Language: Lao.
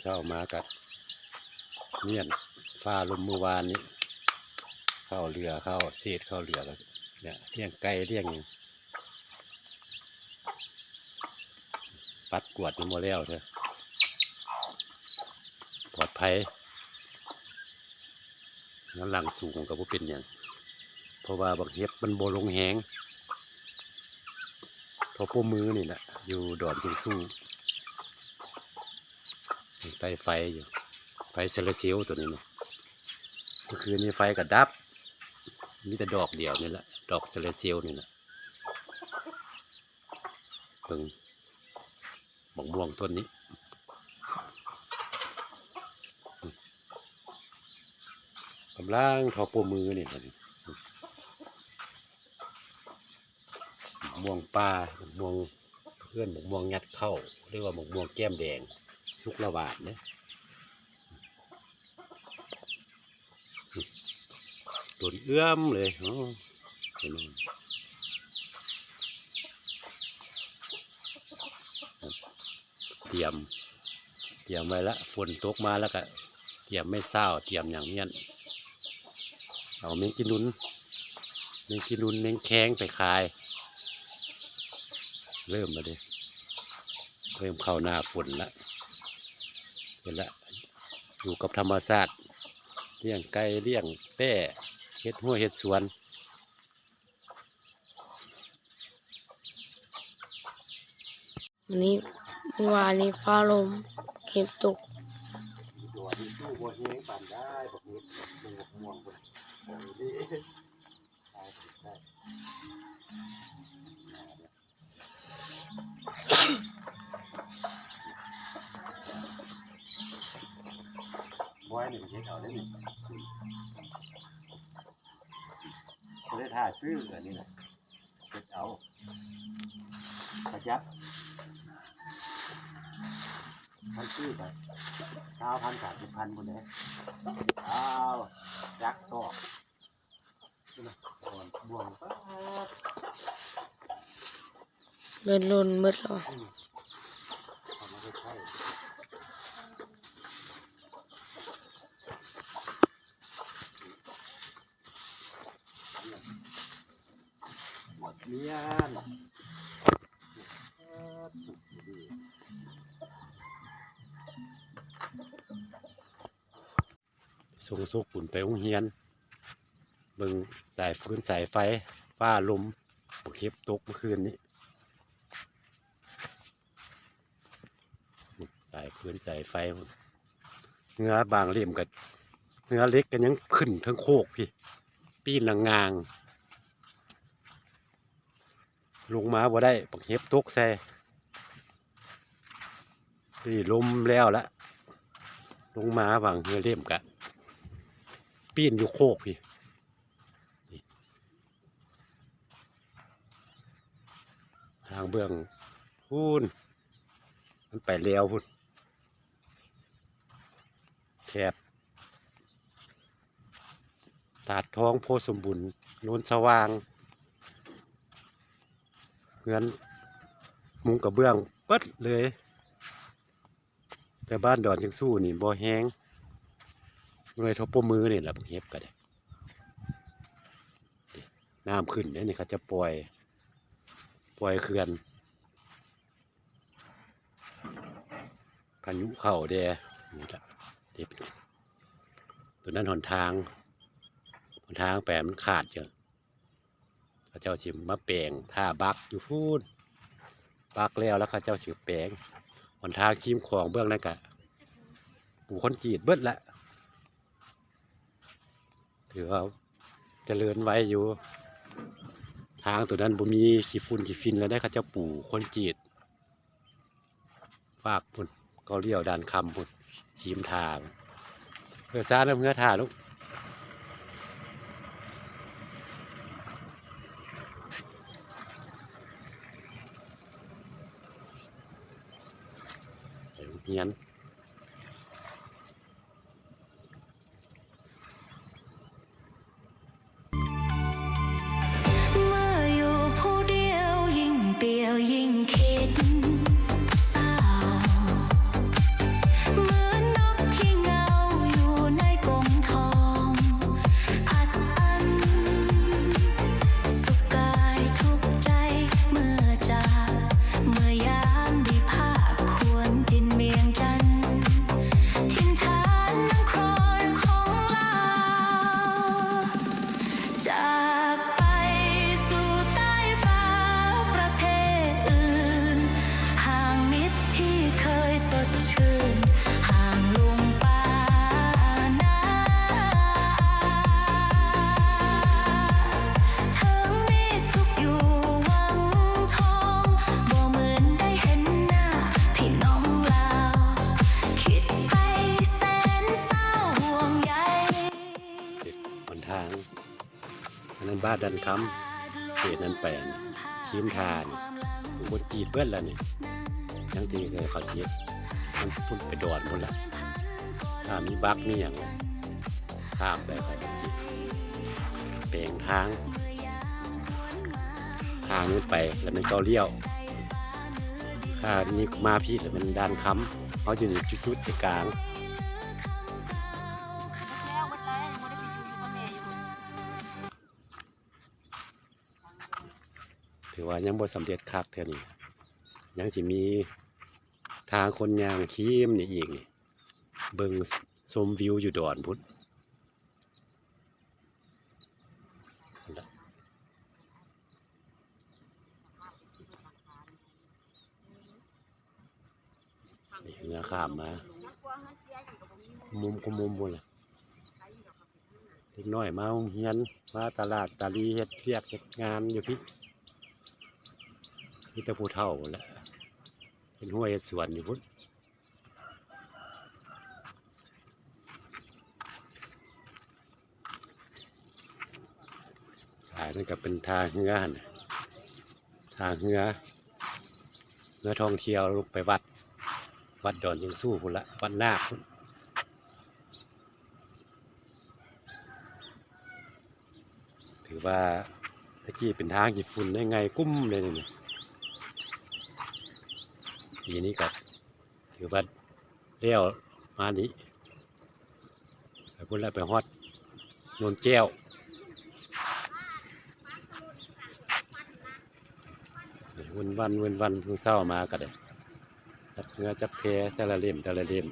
ເຊົ້າມາກະມ້ຽນຟ້າລົມມື້ວານນີ້ ເຂົ້າເຫຼືອ ເຂົ້າເສດ ເຂົ້າເຫຼືອ ແລ້ວ ລ້ຽງໄກ່ລ້ຽງຫຍັງ ປັດກວາດຍັງບໍ່ແລ້ວເທື່ອ ປອດໄພ ງານຫຼັງສູງກໍບໍ່ເປັນຫຍັງ ເພາະວ່າບັກເຫັບມັນບໍ່ລົງແຮງ ເທົ່າໂປ້ມືນີ້ແຫຼະ ຢູ່ດອນຊຽງຊູ ໃຕ້ໄຟຢູ່ ໄຟໂຊລາເຊວໂຕນີ້ນະ ເມື່ອຄືນນີ້ໄຟກໍດັບ ມີແຕ່ດອກດຽວນີ້ແຫຼະ ດອກໂຊລາເຊວນີ້ແຫຼະ ເບິ່ງ ບັກມ່ວງຕົ້ນນີ້ ກຳລັງເທົ່າໂປ້ມືນີ້ ບັກມ່ວງປ່າ ບັກມ່ວງ ເອີ້ນບັກມ່ວງຍັດເຂົ້າ ຫຼືວ່າບັກມ່ວງແກ້ມແດງ ສຸກລະຫວານເດ້. ຕົ້ນເອື້ອມເລີຍ ໂອ້ ເຫັນບໍ່ ຕຽມ ຕຽມໄວ້ລະ ຝົນຕົກມາແລ້ວກະຕຽມໄມ້ຊາວ ຕຽມຫຍັງນັ້ນ ເອົາແມງກີນູນ ແມງກີນູນ ແມງແຄງໄປຂາຍ ເລີ່ມແລ້ວເດ້. ເລີ່ມເຂົ້າໜ້າຝົນລະ ເຫັນລະ ຢູ່ກັບທຳມະຊາດ ລ້ຽງໄກ່ ລ້ຽງແປ້ ເຮັດຮົ້ວເຮັດສວນ ມື້ນີ້ ມື້ວານນີ້ຟ້າລົມ ເຫັບຕົກ ບອຍນີ້ເຮັດເອົາເດ້ນີ້ ບໍ່ໄດ້ຖ້າຊື້ອັນນີ້ນະ ເຮັດເອົາ ປະຢັດ ມັນຊື້ໄປຊາວພັນ ສາມສິບພັນພຸ້ນເດ້ ເອົາຈັກຕອກ ເບິດລຸ້ນເບິດແລ້ວ ໝົດເມຍນ ສົ່ງສົກບຸນໄປໂຮງຮຽນ ເບິ່ງສາຍຟືນສາຍໄຟ ຟ້າລົມ ບັກເຫັບຕົກເມື່ອຄືນນີ້ ສາຍຟືນສາຍໄຟ ເຮືອບາງເຫຼັ້ມກໍ ເຮືອເຫຼັກກໍຍັງຂຶ້ນເທິງໂຄກພີ້ ປີ້ນງາງໆ ລົງມາບໍ່ໄດ້ ບັກເຫັບຕົກໃສ່ ນີ້ລົມແລ້ວລະ ລົງມາຫວ່າງເຮືອເຫຼັ້ມກະປີ້ນຢູ່ໂຄກພີ້ ທາງເບື້ອງພຸ້ນ ມັນໄປແລ້ວພຸ້ນ ແຖບ ຕາດທອງ ໂພສົມບູນ ໂນນສະຫວ່າງ ເຮືອນມຸງກະເບື້ອງເບິດເລີຍ ແຕ່ບ້ານດອນຊຽງຊູນີ້ບໍ່ແຮງ ໜ່ວຍເທົ່າໂປ້ມືນີ້ລະ ບັກເຫັບກໍໄດ້ ນ້ຳຂຶ້ນເດ້ນີ້ ເຂົາຈະປ່ອຍ ປ່ອຍເຂື່ອນ ພາຍຸເຂົ້າແດ່ ນີ້ລະ ເຮັດ ຕົວນັ້ນຫົນທາງ ຫົນທາງໄປມັນຂາດຢູ່ ເຂົາເຈົ້າຊິມາແປງ ຖ້າບັກຢູ່ພຸ້ນ ບັກແລ້ວ ແລ້ວເຂົາເຈົ້າຊິແປງ ຫົນທາງຄີມຂອງເບື້ອງນັ້ນກະປູຄອນກຣີດເບິດລະ ຖືວ່າຈະເລີນໄວຢູ່ ທາງໂຕນັ້ນບໍ່ມີຂີ້ຝຸ່ນຂີ້ຝິ່ນແລ້ວເດ້ ເຂົາເຈົ້າປູຄອນກຣີດ ຟາກພຸ້ນ ເກົາລ້ຽວດ່ານຄຳພຸ້ນ ຄີມທາງ ເຮືອຊານຳເຮືອຖ້າລູກ ໄປໂຮງຮຽນ. ບ້ານດອນຄຳ ເຂດນັ້ນໄປ ຄຣີມທານີ້ ຄົນຈີນເບິດລະນີ້ ຍັງທີ່ເຂົາຊິເຮັດ ມັນພຸ້ນໄປດອນພຸ້ນລະ ຖ້າມີບັກມີຫຍັງ ຂ້າມໄປ ໄປແປງທາງ ທາງນີ້ໄປ ແລ້ວມັນກໍລ້ຽວ ຖ້ານີ້ມາພີ້ ແລ້ວມັນດອນຄຳ ເຮົາຢູ່ໃນຈຸດໆໃຈກາງ. ຖືວ່າຍັງບໍ່ສຳເລັດຄັກເທື່ອນີ້ ຍັງຊິມີທາງຄົນຍ່າງຄຣີມນີ້ອີກນີ້ ເບິ່ງ ຊົມວິວຢູ່ດອນພຸ້ນ ນີ້ເຮືອຂ້າມມາ ມຸມຄຸມມຸມພຸ້ນລະ ເດັກນ້ອຍມາໂຮງຮຽນ ມາຕະຫຼາດຕະຫຼີ ເຮັດວຽກເຮັດງານຢູ່ພີ້ ມີແຕ່ຜູ້ເຖົ້າພຸ້ນລະ ເຮັດຮົ້ວເຮັດສວນຢູ່ພຸ້ນ. ອ່າ ນັ້ນກໍເປັນທ່າເຮືອຫັ້ນ ທ່າເຮືອ ເຮືອທ່ອງທ່ຽວລົງໄປວັດ ວັດດອນເຊີງຊູ້ພຸ້ນລະ ວັດນາກພຸ້ນ ຖືວ່າແຕ່ກີ້ເປັນທາງຂີ້ຝຸ່ນໄດ້ໄງກຸ້ມເລີຍນີ້ ປີນີ້ກໍ ຖືວ່າແລ້ວມານີ້ ໄປພຸ້ນແລ້ວ ໄປຮອດໂນນແກ້ວ ວືນວັນ ວືນວັນ ມື້ເຊົ້າມາກໍໄດ້ ຈັກເຮືອຈັກແພ ແຕ່ລະເຫຼັ້ມ ແຕ່ລະເຫຼັ້ມ.